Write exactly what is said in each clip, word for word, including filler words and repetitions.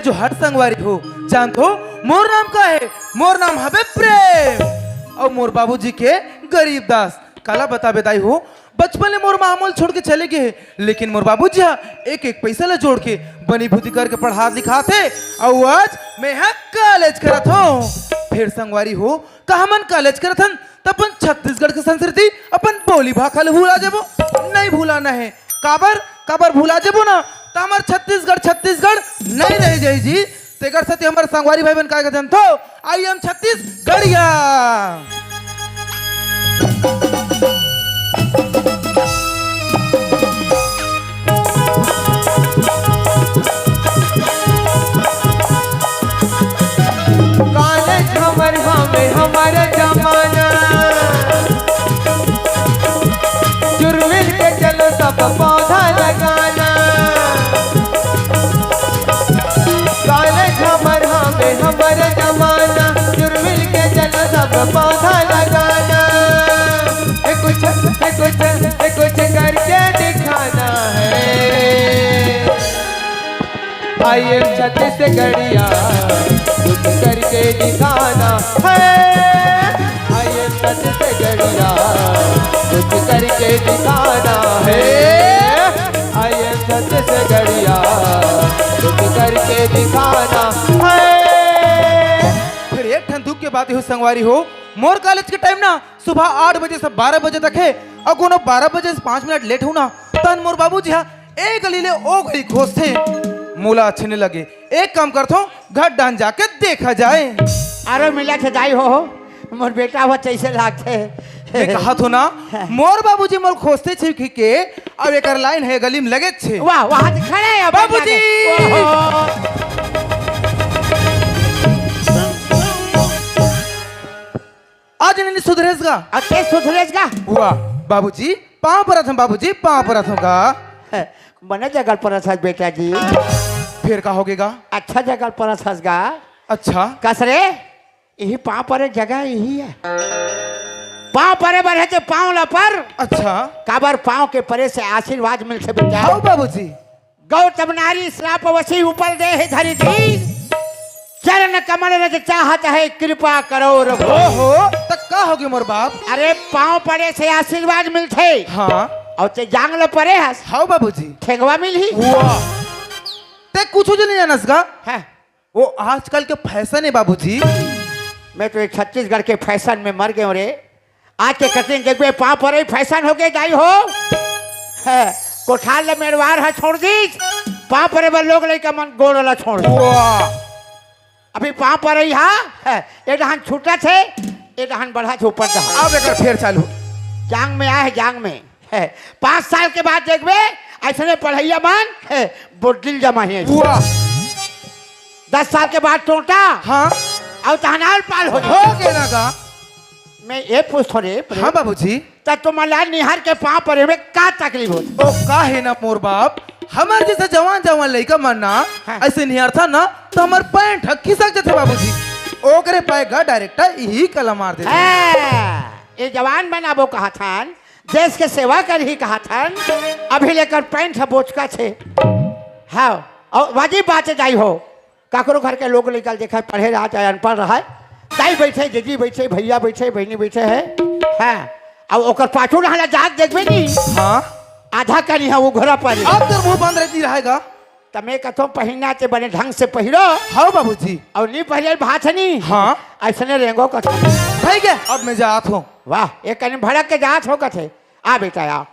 जोहार संगवारी हो, जानथो मोर नाम का हे? मोर नाम हवे प्रेम। अउ मोर बाबूजी के गरीब दास। काला बताबे दाई हो, बचपन ले मोर माँ मोल छोड़ के चले गे हे, लेकिन मोर बाबूजी हा एक एक पैसा ला जोड़ के बनी भूती करके पढ़ात लिखात हे। अउ आज मैं हा कॉलेज करत हूँ। फेर संगवारी हो, का हमन कॉलेज करत हन त अपन छत्तीसगढ़ के संस्कृति, अपन बोली भाखा ल भुला जबो? नहीं भुलाना हे। काबर, काबर भुला जबो ना, त हमर छत्तीसगढ़, छत्तीसगढ़ नहीं रह जाही जी। तेकर सेती हमर संगवारी भाई बन काय कथन तो, "I am छत्तीसगढ़िया।" कॉलेज हमर हवे, हमर जमाना। जुरमिल के चलो सब पौधा लगाना। कॉलेज हमर हवे, हमर जमाना। जुरमिल के चलो सब पौधा लगाना। हे कुछ, हे कुछ, हे कुछ करके दिखाना है। I am छत्तीसगढ़िया, कुछ करके दिखाना है। I am छत्तीसगढ़िया, कुछ करके दिखाना है। I am छत्तीसगढ़िया, कुछ करके दिखाना है। फेर एक ठन दुख के बात हो संगवारी हो, मोर कॉलेज के टाइम ना सुबह आठ बजे से बारह बजे तक हे, अउ कोनो बारह बजे से पाँच मिनट लेट हूँ ना, तहन मोर बाबूजी हा ए गली ले ओ गली खोजथे। मोला अच्छे नहीं लगे, एक काम करथो, घर डाहन जाके देखा जाए। अरे मिला थे दाई हो, मोर बेटा हो कैसे लागथे? मैं कहा थो ना, मोर बाबूजी मोर खोजथे छिपकी के, अब एकर लाइन हे गली में लगे छे। वाह, वहाँ से खड़े हैं बाबूजी। ओहो। आज नहीं सुधरेस गा। अच्छे सुधरेस गा। वाह, बाबूजी, पाँव परत हन बाबूजी, पाँव परत हन गा। बने जगह परत हस बेटा जी। फेर का होगे गा? अच्छा जगह परत हस गा। अच्छा। कस रे, यही पाँव परे जगह यही हे। पाँव परे बर हे ते पाँव ला पर। अच्छा। काबर पाँव के परे से आशीर्वाद मिलथे बेटा। हाँ बाबूजी। गौतम नारी श्राप वशी ऊपर देह धरी थी, चरण कमल रज चाहत है कृपा करो रघुवीर। ओहो, त का होगे मोर बाप? अरे पाँव परे से आशीर्वाद मिलथे। हाँ। अउ ते जांग ल परे हस। हाँ बाबूजी। ठेंगवा मिलही। वाह। ते कुछ जो नहीं जानस गा? हाँ। वो आजकल के फैशन हे बाबूजी। मैं तो ये छत्तीसगढ़ के फैशन में मर गयो रे। आज के कटिंग देखबे, पाँव परे फैशन होगे दाई हो। हे, कोठार ले मेड़वार ह छोड़ दीस, पाँव परे बर लोग लइका मन गोड़ ला छोड़ दीस। वाह। अभी पाँव परे हा, हे, ए डहन छूटथे, ए डहन बढ़थे ऊपर डहन। अब एकर फेर चालू। जांग में आय हे, जांग में। हे, पाँच साल के बाद देखबे, अइसने पढ़इया मन, हे, बोडिल जमाही। वाह। दस साल के बाद टोंटा। हाँ। अउ तहन आल पाल हो जाही। होगे ना गा। मैं ये पूछथों रे, प्रेम। हाँ बाबूजी। त तुमन ला निहार के पाँव परे में का तकलीफ होथे? ओ का हे ना मोर बाप, हमर जइसे जवान जवान लइका मन ना, हाँ। अइसे निहारथन ना, त हमर पैंट ह खिसक जथे बाबूजी। ओकरे पाय गा डायरेक्ट इही कला मार देथे। हाँ, ये जवान मन अबो कहथन, देश के सेवा करही कहथन, अभी ले एकर पैंट ह बोचकथे। हाँ, अउ वाजिब बात हे दाई हो, काकरो घर के लोग लइका ल देखय, पढ़े रहय चाहे अनपढ़ रहय, दाई बइठे, जीजी बइठे, भइया बइठे, बहिनी बइठे हे, हाँ, अउ ओकर पाछू डहन ला जाके देखबे नी, हाँ। आधा कनी ह उघरा परे। अब तोर मुंह बंद रहिथे रहेगा। त मैं कथों पहिरना ते बने ढंग से पहिरो। हाँ बाबूजी। अउ नी पहिरे भात नी। हाँ। अइसने रेंगो कथों। ठीक हे, अब मैं जात हूँ। वाह, एक कनी भड़क के जात हो कथे। आ बेटा आ।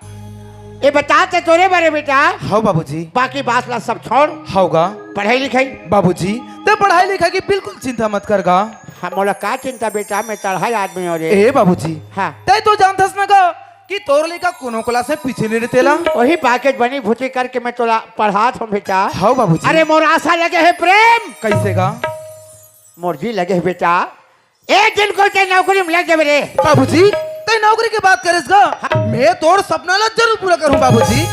ये बता ते तोरे बारे बेटा। हाँ बाबूजी। बाकी बात ला सब छोड़। हाँ गा। पढ़ाई लिखाई। बाबूजी, ते पढ़ाई लिखाई की बिल्कुल चिंता मत कर गा। हाँ, मोला का चिंता बेटा, मैं तड़हा आदमी हूँ रे। ए बाबूजी। हाँ। ते तो जानथस ना गा कि तोर लइका कोनो क्लास में पीछे नहीं रहिथे ला। वही बाके बनी भूती करके मैं तोला पढ़ात हूँ बेटा। हाँ बाबूजी। अरे मोर आसा लगे हे प्रेम। कइसे गा? मोर जी लगे हे बेटा। एक दिन कोई ते नौकरी में लग जाबे रे। बाबूजी, ते नौकरी के बात करेस गा? हाँ। मैं तोर सपना ला जरूर पूरा करूँ बाबूजी।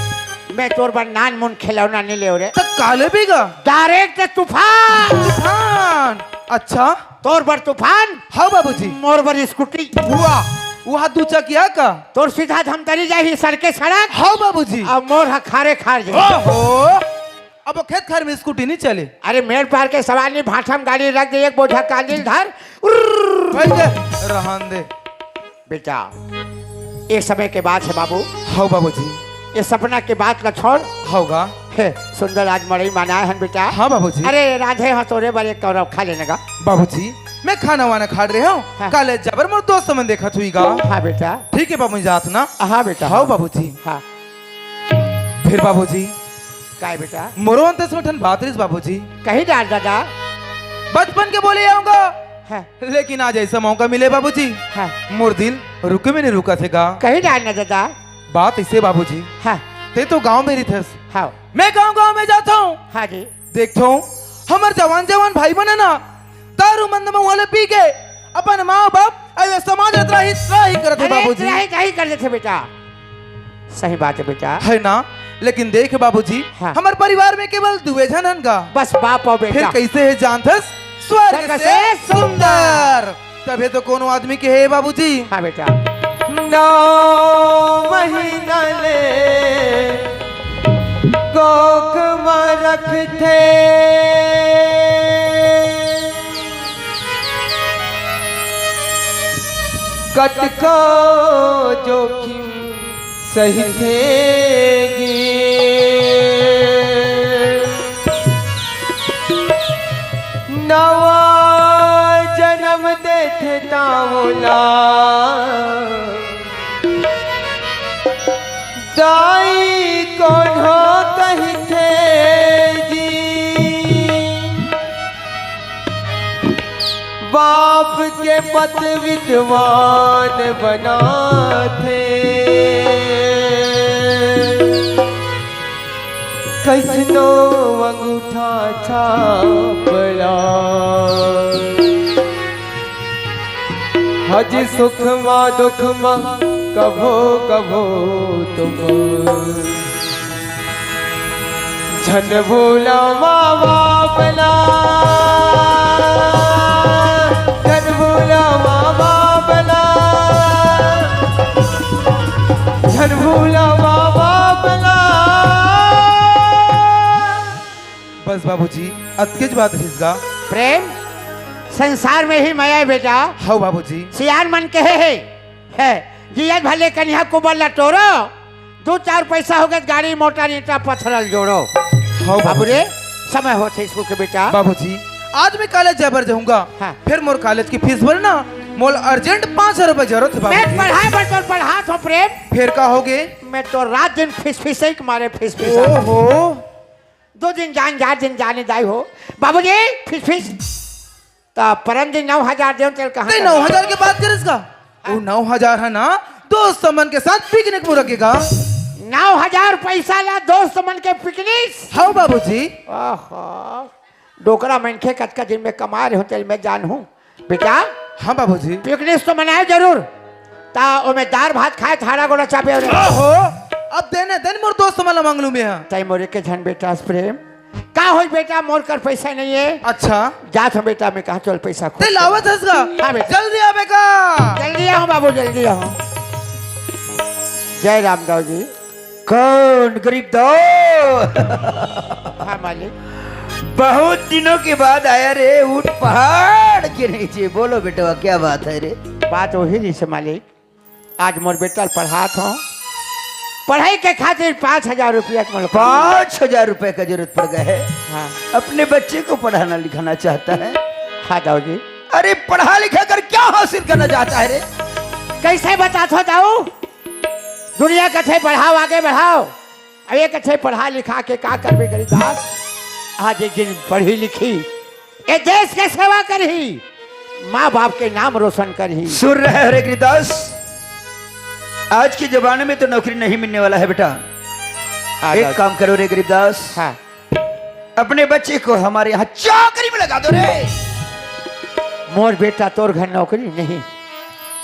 मैं तोर बर नान मुन खिलौना नहीं लेव रे। त का लेबे गा? डायरेक्ट तूफान। तूफान। अच्छा। तोर बर तूफान। हाँ बाबूजी। मोर बर स्कूटी। वाह, वहाँ दू चकिया का। तोर सीधा धमतरी जाही सड़के सड़क। हाँ बाबूजी। अउ मोर ह खारे खार जाही। ओहो। अब वो खेत खार में स्कूटी नहीं चले। अरे, मेड़ पार के सवाल नहीं, भाठा म गाड़ी रख दे, एक बोझा कांदी ल धर। उर्र। भाई दे, रहन दे। बेटा, ये समय के बात है बाबू। हव बाबूजी। ये सपना के बात ल छोड़। हव गा। हे सुंदर, आज मड़ई मनाए हन बेटा। हाँ बाबूजी। अरे, रांधे हो तोरे बर एक कौरव, खा लेने गा। बाबूजी, मैं खाना वाना खा रहे हूँ। हाँ। काले जबर मोर दोस्त मन देखत हुई गा। हाँ बेटा। ठीक है बाबूजी, जात ना। हाँ बेटा। हव बाबूजी। हाँ। फिर बाबूजी, काय बेटा? मोरो अंतस में ठन बात रिस बाबूजी। कही डार दादा। बचपन के बोले आऊंगा। हाँ। लेकिन आज ऐसा मौका मिले बाबूजी। हाँ। मोर दिल रुके में नहीं रुका थे गा। कही डार ना दादा। बात इसे बाबूजी। हाँ। ते तो गांव में रहिथस। हाँ। मैं गांव गांव में जाता हूँ। हाँ जी। देखता हूँ, हमर जवान जवान भाई मन है ना, दारू मंद महुआ ले पी के अपन माँ बाप अउ ये समाज ल त्राही त्राही करत हे अरे, बाबूजी। त्राही त्राही कर देथे बेटा। सही बात है बेटा। है ना? लेकिन देख बाबूजी, हाँ। हमर परिवार में केवल दुए झन हन गा। बस बाप अउ बेटा। फिर कैसे है जानथस? स्वर्ग स्वर्ग से से सुंदर। तभे तो कोनो आदमी के हे बाबूजी। हाँ बेटा। नौ महीना ले कोख म रखथे। कतको जोखिम सहिथे गे। नवा जनम देथे तावला दाई कोनो कहिथे जी। बाप के पत विद्वान बनाथे। कइसनो अंगूठा छाप ला। हज सुख मा दुख मा कभो कभो तुम झन भूला माँ बाप ला। झन भूला माँ बाप ला। झन भूला माँ बाप ला। बस बाबूजी, अतकेच बात रिस गा। प्रेम, संसार में ही मया हे बेटा। हव बाबूजी। सियान मन कहे हे, हे, जियत भर ले कनिहा कुबर ला टोरो, दू चार पैसा होगे त गाड़ी मोटर ईंटा पत्थर ल जोड़ो। हव बाबू बाबूजी। रे, समय होथे स्कूल के बेटा। बाबूजी, आज मैं कॉलेज जाए बर जाहूँ गा। हाँ। फिर मोर कॉलेज की फीस बर ना, मोला अर्जेंट पाँच हजार रुपए जरूरत हे मैं बाबूजी। पढ़ाए बर तोर पढ़ात हँव प्रेम। फिर का होगे? मैं तो रात दिन फिसफिसई के मारे फिसफिसात हँव। ओहो। दू दिन जान, चार दिन जाने दाई हो। बाबूजी, फिसफिस। त परन दिन नौ हजार देंव, तेला कहाँ ते कर? नौ हजार के बात करिस का? हाँ। वो नौ हजार हे ना, दोस्त मन के साथ पिकनिक मुरके गा। नौ हजार पैसा ला दोस्त मन के पिकनिक? हव बाबूजी। ओहो, डोकरा मनखे कतका दिन में कमा रहे हो, तेला मैं जानहूँ। बेटा, हाँ बाबूजी। पिकनिक तो मनाए जरूर, त ओमे दार भात खाए, थारा गोड़ा चापे और ओहो, अब देने देन मोर दोस्त मन ला मांग लूँ मैं। तैं मोर एके झन बेटा अस प्रेम। का होई बेटा, मोर कर पैसा नहीं हे। अच्छा। जात हँव बेटा, मैं कहाँ चल पैसा खोज ते के लावत हस गा? हाँ बेटा। जल्दी आबे का। जल्दी आहूँ बाबू, जल्दी आहूँ। जय राम दाऊ जी। कौन गरीब दाऊ? हाँ मालिक। बहुत दिनों के बाद आया रे, ऊंट पहाड़ के नीचे। बोलो बेटवा, क्या बात है रे? बात वही रिस मालिक। आज मोर बेटा ल पढ़ात हँव, पढ़ाई के खातिर पाँच हजार रुपया के मोला पाँच हजार रुपया का जरूरत पड़ गया है। हाँ। अपने बच्चे को पढ़ाना लिखाना चाहता है। हाँ दाऊ जी। अरे पढ़ा लिखा कर क्या हासिल करना चाहता है रे? कैसे बताथँव दाऊ? दुनिया कथे पढ़ाव आगे बढ़ाव, अब ये कथे पढ़ा लिखा के का करबे गरीब दास? आज एक दिन पढ़ी लिखी, ये देश के सेवा करही, माँ बाप के नाम रोशन करही। सुन रहे हो रे गरीबदास, आज के जमाने में तो नौकरी नहीं मिलने वाला है बेटा। हाँ, एक दादा। काम करो रे गरीबदास, हाँ। अपने बच्चे को हमारे यहाँ चाकरी में लगा दो रे। मोर बेटा तोर घर नौकरी नहीं,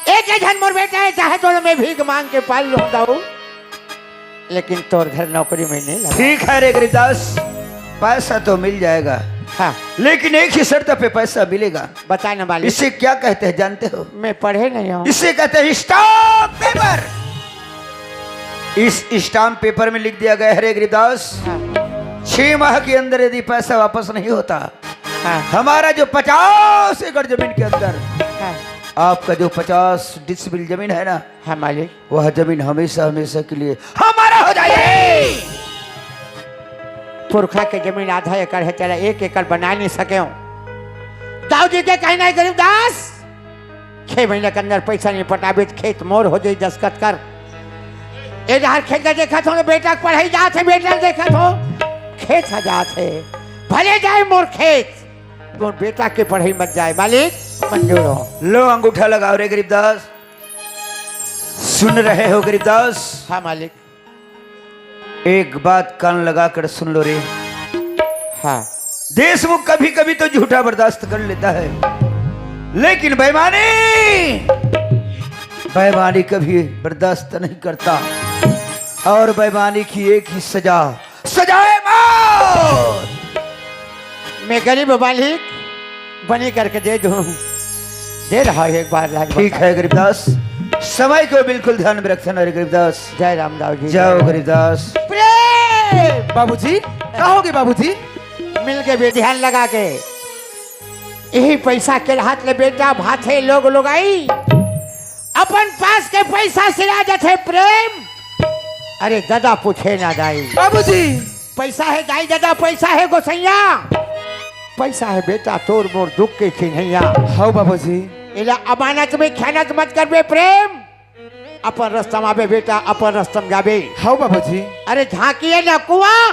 एक झन मोर बेटा हे, चाहे तो मैं भीख मांग के पाल लूँ दाऊ, लेकिन तोर घर नौकरी में नहीं लगा। ठीक है रे गरीबदास, पैसा तो मिल जाएगा, हाँ। लेकिन एक ही शर्त पे पैसा मिलेगा। बता ना मालिक। इसे क्या कहते हैं जानते हो? मैं पढ़े नहीं हूँ। इसे कहते हैं स्टाम्प पेपर। इस स्टाम्प पेपर में लिख दिया गया है रे गरीबदास, हाँ। छह माह के अंदर यदि पैसा वापस नहीं होता, हाँ। हमारा जो पचास एकड़ जमीन के अंदर हाँ। आपका जो पचास डिसमिल जमीन है ना, हाँ मालिक। वह जमीन हमेशा हमेशा के लिए हमारा हो जाए। पुरखा के जमीन आधा एकड़ है, तेला एक एकड़ बना नहीं सके हो। दाऊ जी के कहना है गरीब दास, छह महीना के अंदर पैसा नहीं पटाबे त खेत मोर हो जाई दस्तखत कर। ए डहर खेत ला देखत हो, बेटा के पढ़ाई जात है, बेटा ला देखत हो, खेत ह जात है, भले जाए मोर खेत, मोर बेटा के पढ़ाई मत जाए, मालिक मंजूर हो। लो अंगूठा लगाओ रे गरीबदास, सुन रहे हो गरीबदास? हाँ मालिक। एक बात कान लगाकर सुन लो रे। हाँ। देशमुख कभी कभी तो झूठा बर्दाश्त कर लेता है, लेकिन बेईमानी, बेईमानी कभी बर्दाश्त नहीं करता। और बेईमानी की एक ही सजा, सजाए मौत। मैं गरीब मालिक बनी करके दे दूं, दे रहा हूं एक बार लाख ठीक बता। है गरीबदास, समय को बिल्कुल ध्यान में रखना रे गरीबदास। जय रामदास जी, जाओ जय। गरीबदास। प्रेम! बाबूजी, का होगे बाबूजी? मिल के भी ध्यान लगा के, यही पैसा के हाथ ले बेटा भाथे लोग लुगाई, अपन पास के पैसा सिरा जथे प्रेम। अरे दादा पूछे ना दाई। बाबूजी। पैसा है दाई दादा, पैसा है गोसैया, पैसा है बेटा तोर मोर दुख के चिन्हैया। हौ बाबूजी। एला अमानत में खयानत मत करबे प्रेम, अपन रस्ता में आबे बेटा, अपन रस्ता में जाबे। हौ बाबूजी। अरे झांकिए ना कुआं,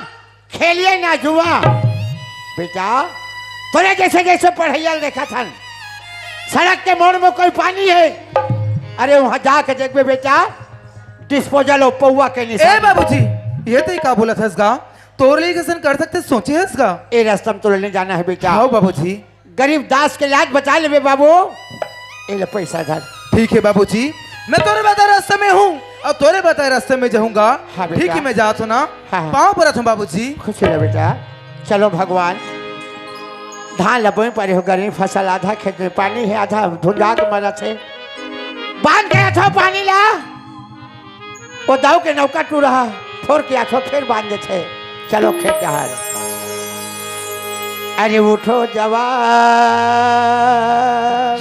खेलिए ना जुआ। बेटा, तोरे जैसे जैसे पढ़ैया ल देखत हन, सड़क के मोड़ में कोई पानी है, अरे वहां जाके देखबे बेटा, डिस्पोजल और पौवा के निशान। ए बाबूजी, ये तो का बोलत हस गा? तोर लइका सन कर सकते सोचे हस गा? ए रास्ता में तोरे नहीं जाना है बेटा। हाँ बाबूजी। गरीब दास के लाज बचा लेबे बाबू। ए ले पैसा धर। ठीक है बाबूजी, मैं तोरे बताए रास्ते में हूँ और तोरे बताए रास्ते में जाऊंगा। हाँ बेटा। ठीक है, मैं जात हूँ ना। हाँ, हाँ। पाँव परत हूँ बाबूजी। खुश रह बेटा। चलो भगवान, धान ल बोए परे हो, गर्मी फसल आधा खेत में पानी है, आधा धुंधा के मरत है। बांध के रखो पानी ला। ओ दाऊ के नौका टूरा फोर के आथो, फेर बांध देथे। चलो खेत डहर। अरे उठो जवान,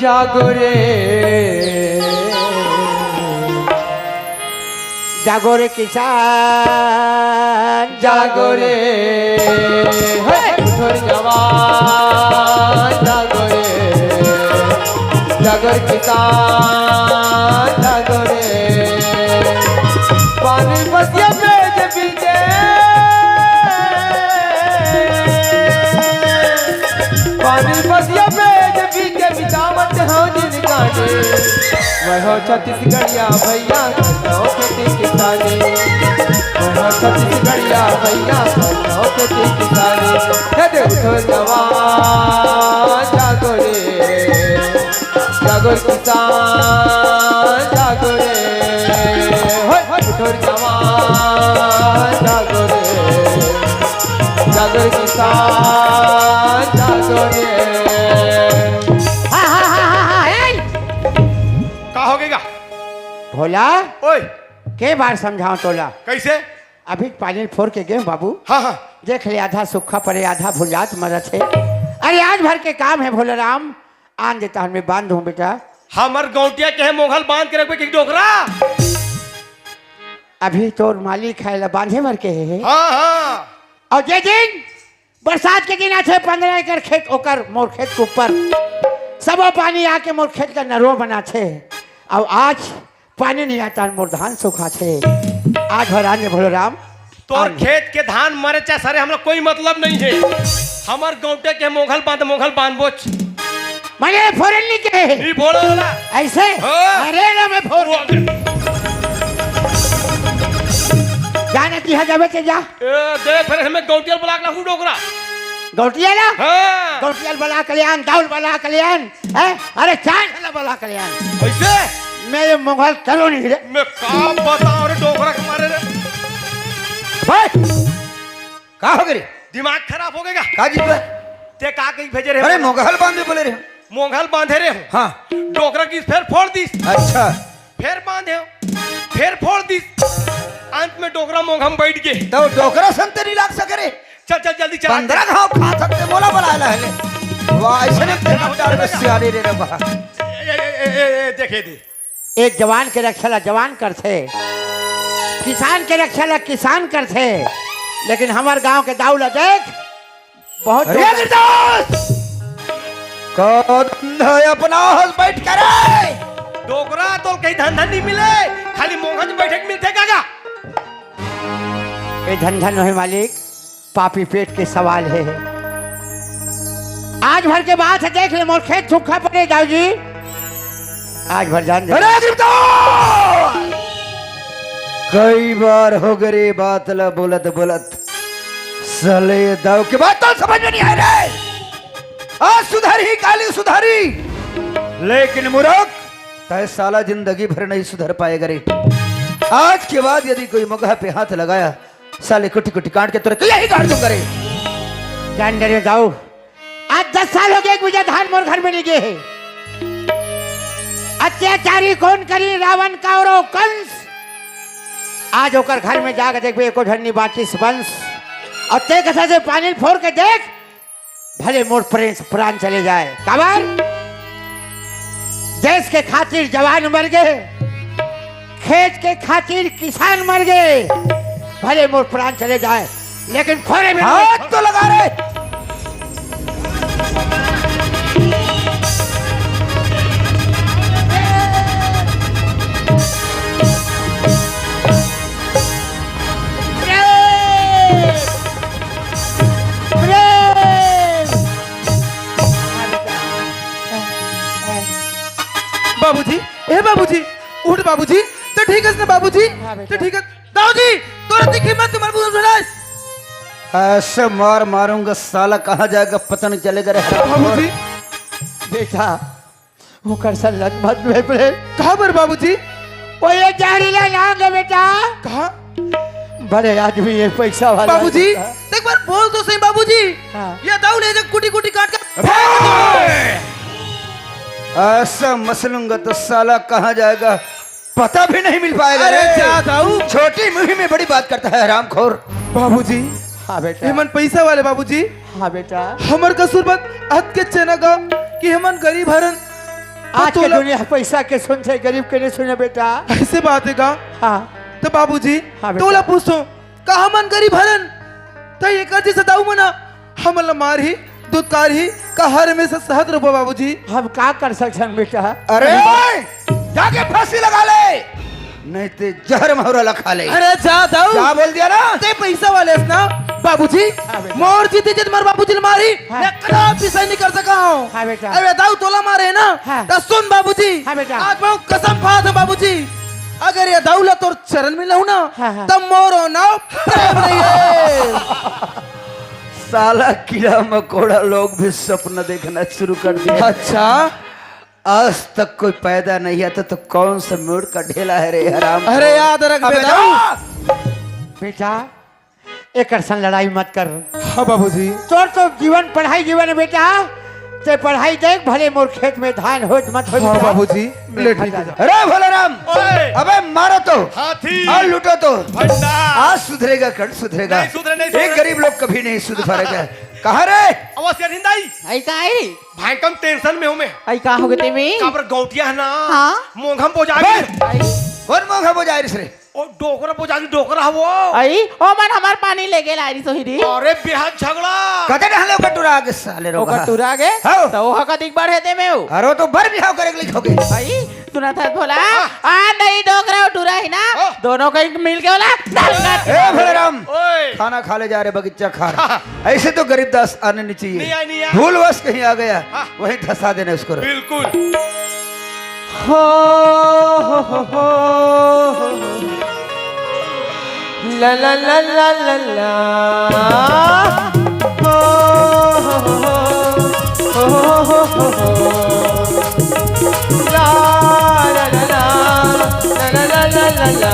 जागो रे, जागो रे किसान, जागो रे। हे, उठो रे जवान, जागो रे, जागो रे किसान, जागो रे। पानी पसिया बेच बीजे, पानी पसिया बेच बीजे बितावत हो जिनका ने। वह हो छत्तीसगढ़िया भैया, करता हो खेती किसानी। वह हो छत्तीसगढ़िया भैया, करता हो खेती किसानी। हे दे उठो जवान, जागो रे। जागो रे किसान, जागो रे। होय, होय, उठो रे जवान, जागो रे। जागो रे किसान, जागो रे। हा, हा, हा, हा, हा, ए! का हो गया? भोला, ओए। के बार समझाओ तोला? कैसे? अभी पानी फोर के गेहूं बाबू। हाँ, हाँ। देख ले, आधा सूखा पड़े, आधा भुंजात मरत है। अरे, आज भर के काम है भोला राम, आन देता हूँ, मैं बांध दूँ बेटा। हमर गौंटिया के है मोघल बांध के रखबे कि डोकरा? अभी तोर मालिक है ला बांधे भर के है। हाँ, हाँ। और जे दिन बरसात के दिन आथे, पंद्रह एकड़ खेत ओकर, मोर खेत के ऊपर सबो पानी आके मोर खेत का नरवा बनाथे। और आज पानी नहीं आता, मोर धान सुखाथे। आज भर आने भोलो राम। तोर आने। खेत के धान मरे चाहे सरे, हमरा कोई मतलब नहीं है। हमर गौंटिया के मोघल बांध, मोघल बांध बोच। माने फोरन नहीं के। ई भोला वाला। ऐसे? हाँ। अरे ना मैं फोर। वो जाने की है जावे के जा। ए, देख फिर हमें गौंटिया वाला बुला के लाहू डोकरा। गौंटिया ना? हाँ। गौंटिया वाला कल्याण, दाउल वाला कल्याण। हैं? अरे चार साल वाला कल्याण। कैसे? मैं ये मोघल करो नहीं रे। मैं का बताओ रे डोकरा के मारे रे। भाई, का हो गए रे? दिमाग खराब हो गया। का जी बे? ते का कहीं भेजे रे? अरे मोघल बांधे बोले रे। मोघल बांधे रे। हाँ। डोकरा की फेर फोड़ दीस। अच्छा। फेर बांधे हो, फेर फोड़ दीस। अंत में डोकरा मोघम बैठ गए। तो डोकरा संते नहीं लाग सके रे। चल, चल, जल्दी चल। पंद्रह घाव खा सकते, मोला बलाय ला हेले। वाह, अइसने तेरा डाल में सियारी रे रे वाह। ए, ए, ए, ए, ए, देखे दे। एक जवान के रक्षा ला जवान करथे, किसान के रक्षा ला किसान करथे, लेकिन हमर गांव के दाऊ ला देख, बहुत अरे जोर गिरदास! का धंधा है अपना हाथ बैठ करे? डोकरा, तोल कहीं धंधा नहीं मिले, खाली मोंघा में बैठे के मिलथे का गा? ए धन धन होए मालिक, पापी पेट के सवाल है। आज भर के बात है, देख ले, मोर खेत सूखा पड़े, दाऊ जी। आज भर जान दे। अरे गिरदास! कई बार हो गए रे बात ला बोलत बोलत। साले दाऊ के बात तो समझ में नहीं आय रे। आज सुधारी, काली सुधारी, लेकिन मूर्ख, तय साला जिंदगी भर नहीं सुधर पाएगा रे। आज के बाद यदि कोई मोंघा पे हाथ लगाया, साले कुटी कुटी काट के तोरे कहीं गाड़ दूंगा रे। जान दे रे दाऊ, आज दस साल हो गए, एक बीघा धान मोर घर में नहीं गए है। अत्याचारी कौन करी, रावण, कौरव, कंस। आज ओकर घर में जाके देखबे, एको झन नहीं बांचिस बंस। अउ ते कथा से पानी फोर के देख, भले मोर प्रेम से प्राण चले जाए। काबर? देश के खातिर जवान मर गए, खेत के खातिर किसान मर गए, भले मोर प्राण चले जाए, लेकिन फोरे में हाथ तो लगा रे। प्रेम! प्रेम! बाबूजी, ए बाबूजी, उठ बाबूजी, तो ठीक है ना बाबूजी? हाँ बेटा। तो ठीक है। दाऊजी, तोरा दिखी मत तुम्हारे बुजुर्ग सुनाइस। ऐसे मार मारूंगा साला, कहाँ जाएगा पता नहीं चलेगा रे। बाबूजी। बेटा, ओकर संग लत मत में बड़े। कहाँ पर बाबूजी? वो ये जहरीला नाग है बेटा। कहाँ? बड़े आदमी है, पैसा वाला बाबूजी, है। एक बार बोल तो सही बाबूजी। हाँ। ये दाऊ ले जा कुटी कुटी काट के फेंक दो। ऐसा मसलूंगा तो साला कहाँ जाएगा, पता भी नहीं मिल पाएगा अरे रे। जा दाऊ। छोटी मुहिम में बड़ी बात करता है हरामखोर। बाबूजी, हाँ बेटा। हमन पैसा वाले बाबूजी। हाँ बेटा। हमर कसूर बात अत के चना गा कि हमन गरीब हरन। आज के तोला दुनिया पैसा के सुनथे, गरीब के नहीं सुने बेटा। ऐसे बात है का? हाँ। तो बाबूजी, हाँ बेटा। तोला पूछो, का हमन गरीब हरन? त एकर जैसे दाऊ मना हमन ला मारही, दुत्कारही, का हर हमेशा सहत रहो बाबूजी? हम का कर सकथन बेटा? अरे, जाके फांसी लगा ले, नहीं ते जहर महुरा ला खा ले। अरे जा दाऊ। क्या बोल दिया ना? ते पैसा वाले हस ना बाबूजी? हाँ बेटा। मोर जीते जीत मोर बाबूजी ला मारही, हाँ। मैं कदा भी सही नहीं कर सका हूँ। हाँ बेटा। अरे दाऊ तोला मारे ना, हाँ। त सुन बाबूजी, हाँ बेटा। आज मैं कसम खात हूँ बाबूजी, अगर ये दाऊ ला तोर चरण में लहू ना, हाँ, हाँ। तब मोरो नाव प्रेम नहीं है। साला कीड़ा मकोड़ा लोग भी सपना देखना शुरू कर दिया। अच्छा। आज तक कोई पैदा नहीं आता तो कौन सा मूड़ का ढेला है रे हराम? अरे याद रख अबे बेटा। जा। बेटा, एकर संग लड़ाई मत कर। हाँ बाबूजी। तोर तो जीवन पढ़ाई जीवन है बेटा, ते पढ़ाई देख, भले मोर खेत में धान होत मत होत हाँ बेटा। बाबूजी, ले ठीक है। अरे भोलेराम, ओए। अबे मारो तो, हाथी। और लूटो तो। भंडा। आज सुधरेगा, कल सुधरेगा। नहीं सुधरे, नहीं सुधरे। एक गरीब लोग कभी नहीं सुधरेगा। कहाँ रे? अवश्य निंदाई। आई का आई? भाई कम टेंशन में हूँ मैं। आई का हो गए तेमे? काबर गौटिया है ना? हाँ। मोंघम बोजा बे! आई। कौन मोंघा बोजा रे? ओ डोकरा बोजारी डोकरा हवो। आई, ओ मन हमार पानी लेगे ला रही सोहिरी। अरे बेहाल झगड़ा। कते डहले ओकर टुरा आगे साले रो ओकर कहा। टुरा आगे? हाँ। तो ओह कतिक बढ़े दे में हो। अरे तो बर बिहाव करे के लिखोगे। आई, सुना था भोला। हाँ। आ नहीं डोकरा ओ टुरा ही ना। हाँ। दोनों कहीं मिल के बोला। ए भोलेराम। ओए। खाना खा ले जा रहे बगीचा खा रहे। हाँ। ऐसे तो गरीब दास आने नहीं चाहिए। नहीं आए, नहीं आए। भूलवश कहीं आ गया। हाँ। वहीं धंसा देना उसको। बिल्कुल। हो, हो, हो, हो, हो। ला, ला, ला, ला, ला, ला। हो, हो, हो, हो। हो, हो, हो, हो, हो। ला, ला, ला, ला। ला, ला, ला, ला, ला, ला।